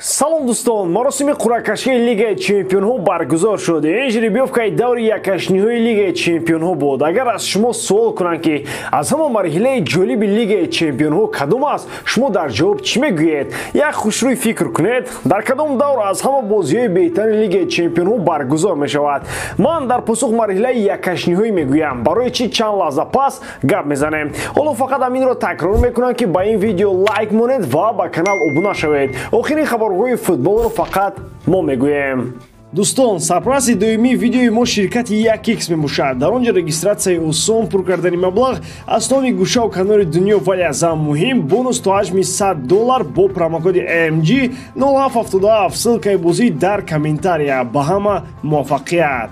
Салом дӯстон, маросими қуръакашии Лигаи Чемпионҳо баргузор шуд. Ин жеребьёвкаи даври якҳаштниҳои Лигаи Чемпионҳо буд. Агар аз шумо суол кунанд, ки аз ҳама марҳилаи ҷолиби Лигаи Чемпионҳо кадом аст, шумо дар ҷавоб чӣ мегӯед? Як хушрӯй фикр кунед, дар кадом давр аз ҳама бозиҳои беҳтарини Лигаи Чемпионҳо баргузор мешавад? Ман дар посух марҳилаи якҳаштниҳоӣ мегӯям. Барои чӣ, чанд лаҳза пас гап мезанем. Ҳоло фақат ҳаминро такрор мекунам, ки ба ин видео лайк монед ва ба канал обуна шавед. Охири хабарҳои футболро фақат мо мегӯем. Дӯстон, сарпарасти доимии видеои мо ширкати 1x мебошад. Дар он ҷо регистратсияи осон, пур кардани маблағ аз тамоми гӯшаву канори дунё, вале аз ҳам муҳим бонус то ҳаҷми 100 доллар бо промокоди MG 0777. Ссылкаи бозӣ дар комментария. Ба ҳама муваффақият!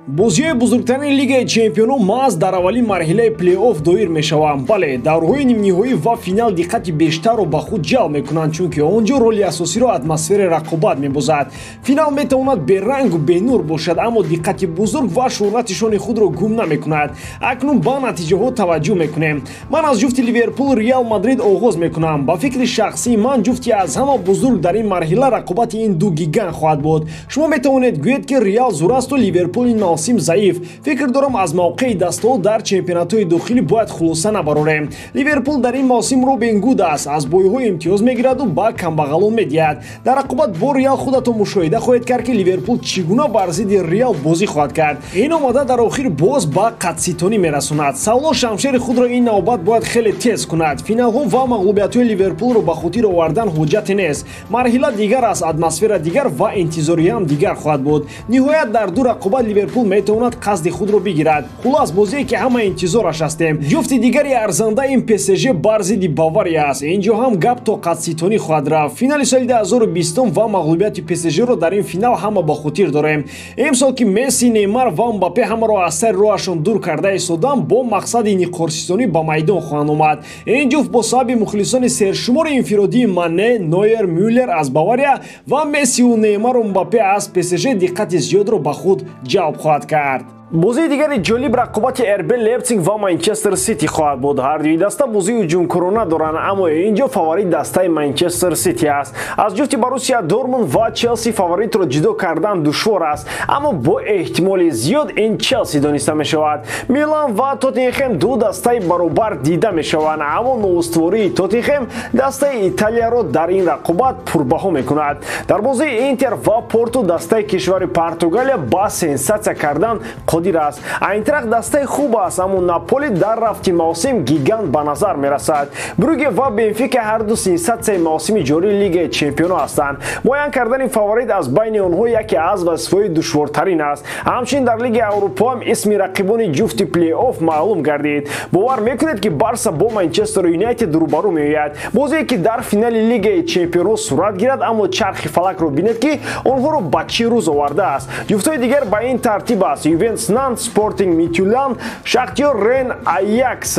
Бозиҳои бузургтарини Лигаи Чемпионҳо маҳз дар аввалин марҳилаи плей-офф доир мешаванд. Бале, даврҳои нимниҳоӣ ва финал диққати бештарро ба худ ҷалб мекунанд, чунки он ҷо роли асосиро атмосфераи рақобат мебозад. Финал метавонад берангу бенур бошад, аммо диққати бузург ва шӯҳрати шони худро гум намекунад. Акнун ба натиҷаҳо таваҷҷӯҳ мекунем. Ман аз ҷуфти Ливерпул Реал Мадрид оғоз мекунам. Ба фикри шахсии ман, ҷуфти аз ҳама бузург дар ин марҳила рақобати ин ду гигант хоҳад буд. Шумо метавонед гӯед, ки Реал зур асту Ливерпул ин мавсим заиф. Фикр дорам, аз мавқеи дастаҳо дар чемпионатҳои дохилӣ бояд хулоса набарорем. Ливерпул дар ин мавсим Робин Гуд аст, аз боиҳо имтиёз мегираду ба камбағалон медиҳад. Дар рақобат бо Реал худатон мушоҳида хоҳед кард, ки Ливерпул чӣ гуна бар зидди Реал бозӣ хоҳад кард. Ин омада дар охир боз ба қатситонӣ мерасонад. Салоҳ шамшери худро ин навбат бояд хеле тез кунад. Финалҳо ва мағлубиятҳои Ливерпулро ба хотир овардан ҳуҷҷате нест. Марҳила дигар аст, атмосфера дигар ва интизориам дигар хоҳад буд. Ниҳоят, дар ду рақобат Ливерпул метавонад қасди худро бигирад. Хулос, бозие ки ҳама интизораш ҳастем. Ҷуфти дигари арзанда ин ПСЖ бар зидди Бавария аст. Инҷо ҳам гап то қатситонӣ хоҳад рафт. Финали соли 2020 ва мағлубияти ПСЖро дар ин финал ҳама ба хотир дорем. Имсол ки Месси, Неймар ва Мбаппе ҳамаро аз сари роҳашон дур карда истоданд, бо мақсади ниқорситонӣ ба майдон хоҳанд омад. Ин ҷуфт бо сабаби мухлисони сершумори инфиродии Мане, Нойер, Мюллер аз Бавария ва Мессиу Неймару Мбаппе аз ПСЖ диққати зиёдро ба худ ҷалб хоҳад кард. Бозии дигари ҷолиб рақобати РБ Лейпсиг ва Манчестер Сити хоҳад буд. Ҳардуи даста бозии ҳуҷумкорона доранд, аммо инҷо фаворит дастаи Манчестер Сити аст. Аз ҷуфти Боруссия Дортмунд ва Челси фаворитро ҷудо кардан душвор аст, аммо бо эҳтимоли зиёд ин Челси дониста мешавад. Милан ва Тоттенхем ду дастаи баробар дида мешаванд, аммо ноустувории Тоттенхем дастаи Италияро дар ин рақобат пурбаҳо мекунад. Дар бозии Интер ва Порту дастаи кишвари Португалия ба сенсатсия кардан қодир аст. Айнтрахт дастаи хуб аст, аммо Наполи дар рафти мавсим гигант ба назар мерасад. Брюге ва Бенфика ҳарду сенсатсияи мавсими ҷории Лигаи Чемпионҳо ҳастанд. Муайян кардани фаворит аз байни онҳо яке аз вазифаҳои душвортарин аст. Ҳамчунин дар Лигаи Аврупо ҳам исми рақибони ҷуфти плей-офф маълум гардид. Бовар мекунед, ки Барса бо Манчестер Юнайтед рӯбарӯ меояд, бозие ки дар финали Лигаи Чемпионҳо сурат гирад, аммо чархи фалакро бинед, ки онҳоро ба чӣ рӯз овардааст. Ҷуфтҳои дигар ба ин тартиб аст: Ювентус, Нант, Спортинг, Митюланд, Шахтёр, Рен, Аякс,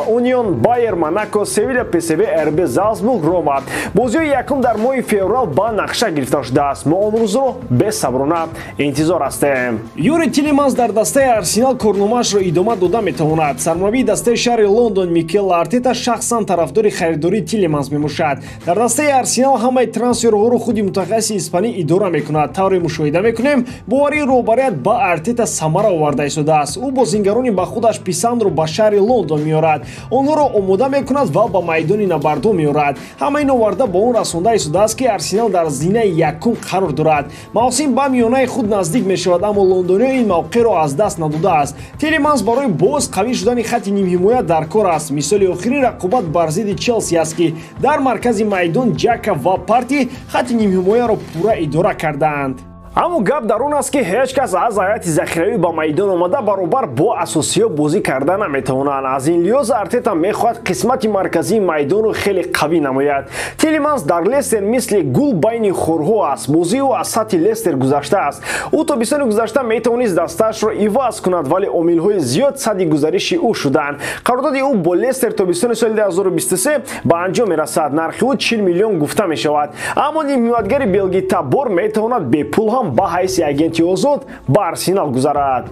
Унион, Байер, Монако, Севиля, ПСВ, РБ Залцбург, Рома. Бозиҳои якум дар моҳи феврал ба нақша гирифта шудааст. Мо он рӯзро бесаброна интизор ҳастем. Юри Тилеманс дар дастаи Арсенал корномаашро идома дода метавонад. Сармураббии дастаи шаҳри Лондон Микел Артета шахсан тарафдори харидории Тилеманс мебошад. Дар дастаи Арсенал ҳамаи трансферҳоро худи мутахассиси испанӣ идора мекунад. Тавре мушоҳида мекунем, боварии роҳбарият ба Артета самара оварда истодааст. Ӯ бозингарони ба худаш писандро ба шаҳри Лондон меорад, онҳоро омода мекунад ва ба майдони набардо меорад. Ҳама ин оварда ба он расонда истодааст, ки Арсенал дар зинаи якум қарор дорад. Мавсим ба миёнаи худ наздик мешавад, аммо лондониё ин мавқеъро аз даст надодааст. Тилеманс барои боз қавӣ шудани хатти нимҳимоя дар кор аст. Мисоли охири рақобат бар зидди Челси аст, ки дар маркази майдон Ҷака ва Парти хатти нимҳимояро пурра идора кардаанд. Аммо гап дар он аст, ки ҳеҷ кас аз ҳайати захиравӣ ба майдон омада баробар бо асосиҳо бозӣ карда наметавонанд. Аз ин лиҳоз Артета мехоҳад қисмати марказии майдонро хеле қавӣ намояд. Тилеманс дар Лестер мисли гул байни хорҳо аст. Бозии ӯ аз сатҳи Лестер гузаштааст. Ӯ тобистони гузашта метавонист дастаашро иваз кунад, вале омилҳои зиёд садди гузариши ӯ шуданд. Қарордоди ӯ бо Лестер тобистони соли 2023 ба анҷом мерасад. Нархи ӯ 40 миллион гуфта мешавад, аммо нимҳимоятгари белгитабор метавонад бепул ҳам ба ҳайси агенти озод ба Арсенал гузарад.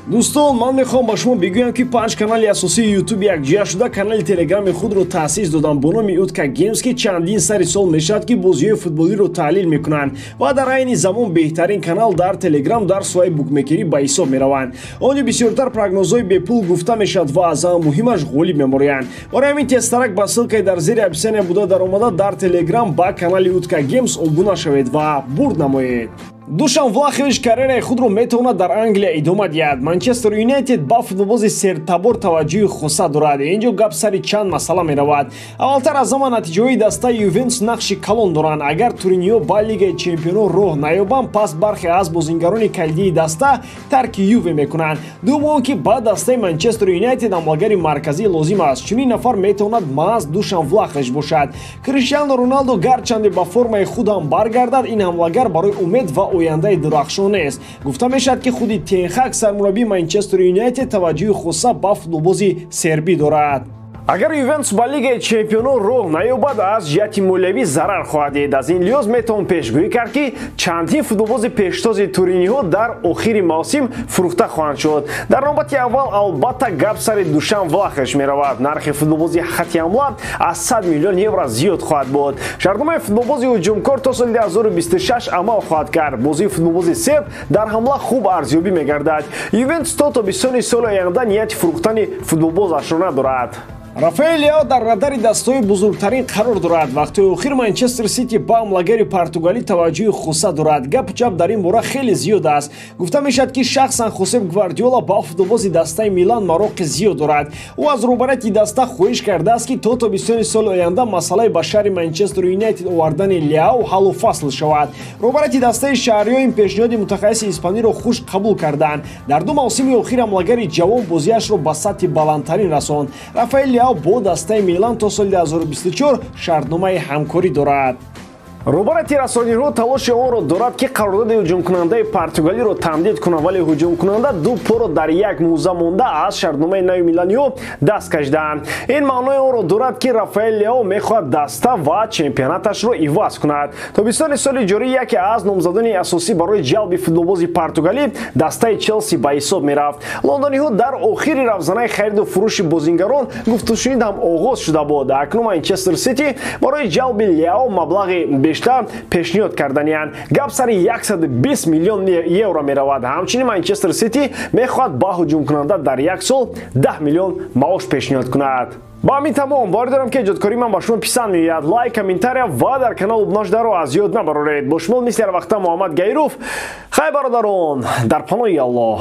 Дӯстон, ман мехоҳам ба шумо бигӯям, ки 5 канали асосии Ютуб якҷоя шуда канали Телеграми худро таъсис доданд бо номи Утка Геймс, ки чандин сари сол мешавад, ки бозиҳои футболиро таҳлил мекунанд ва дар айни замон беҳтарин канал дар Телеграм дар соҳаи букмекерӣ ба ҳисоб мераванд. Он ҷо бисёртар прогнозҳои бепул гуфта мешавад ва аз ҳама муҳимаш ғолиб мемориянд. Барои ҳамин тезтарак ба ссылкаи дар зери описания буда даромада, дар Телеграм ба канали Утка Геймс обуна шавед ва бурд намоед. Душан Влахович карьераи худро метавонад дар Англия идома диҳад. Манчестер Юнайтед ба футболбози сертабор таваҷҷӯҳи хоса дорад. Инҷо гап сари чанд масъала меравад. Аввалтар аз ҳама, натиҷаҳои дастаи Ювентус нақши калон доранд. Агар туриниҳо ба Лигаи чемпионҳо роҳ наёбанд, пас бархе аз бозингарони калидии даста тарки Юве мекунанд. Дуюм он ки ба дастаи Манчестер Юнайтед ҳамлагари марказӣ лозим аст. Чунин нафар метавонад маҳз Душан Влахович бошад. Криштиану Роналдо гарчанде ба формаи худ ҳам баргардад, ин ҳамлагар барои умед ва ояндаи дурахшон нест. Гуфта мешавад, ки худи Тен Хаг, сармураббии Манчестер Юнайтед, таваҷҷӯҳи хоса ба футболбози сербӣ дорад. Агар Ювентус ба Лигаи чемпионҳо роҳ наёбад, аз ҷиҳати молиявӣ зарар хоҳад дид. Аз ин лиҳоз метавон пешгӯӣ кард, ки чандин футболбози пештози туриниҳо дар охири мавсим фурӯхта хоҳанд шуд. Дар навбати аввал, албатта, гап сари Душан Влахович меравад. Нархи футболбози хати ҳамла аз 100 миллион евро зиёд хоҳад буд. Шартномаи футболбози ҳуҷумкор то соли 2026 амал хоҳад кард. Бозии футболбози серб дар ҳамла хуб арзёбӣ мегардад. Ювентус то тобистони соли оянда нияти фурӯхтани футболбозашро надорад. Рафаэл Лео дар радари дастаҳои бузургтарин қарор дорад. Вақтҳои охир Манчестер Сити ба ҳамлагари португалӣ таваҷҷӯҳи хоса дорад. Гапу чап дар ин бора хеле зиёд аст. Гуфта мешавад, ки шахсан Хосеп Гвардиола ба футболбози дастаи Милан мароқи зиёд дорад. Ӯ аз роҳбарияти даста хоҳиш кардааст, ки то тобистони соли оянда масъалаи ба шаҳри Манчестер Юнайтед овардани Леао ҳаллу фасл шавад. Роҳбарияти дастаи шаҳриҳо ин пешниҳоди мутахассиси испаниро хуш қабул карданд. Дар 2 мавсими охир ҳамлагари ҷавон бозиашро ба сатҳи баландтарин расонд. Рафаэл Леао бо дастаи Милан то соли 2024 шартномаи ҳамкорӣ дорад. Роҳбарияти расониҳо талоши онро дорад, ки қарордоди ҳуҷумкунандаи португалиро тамдид кунад, вале ҳуҷумкунанда ду поро дар як мӯза монда аз шартномаи нави миланиҳо даст кашидаанд. Ин маънои онро дорад, ки Рафаэл Лео мехоҳад даста ва чемпионаташро иваз кунад. Тобистони соли ҷорӣ яке аз номзадони асосӣ барои ҷалби футболбози португалӣ дастаи Челси ба ҳисоб мерафт. Лондониҳо дар охири равзанаи хариду фурӯши бозингарон гуфтушунид ҳам оғоз шуда буд. Акнун Манчестер Сити барои ҷалби Лео маблағи бештар пешниҳод карданиянд. Гап сари 120 миллион евро меравад. Ҳамчунин Манчестер Сити мехоҳад ба ҳуҷумкунанда дар як сол 10 миллион маош пешниҳод кунад. Ба ҳамин тамом. Боварӣ дорам, ки эҷодкории ман ба шумо писанд меояд. Лайк, комментария ва дар канал обуна шударо аз ёд набароред. Бо шумо мисли ҳар вақта Муҳаммад Гаиров. Хайр, бародарон, дар паноҳи Аллоҳ.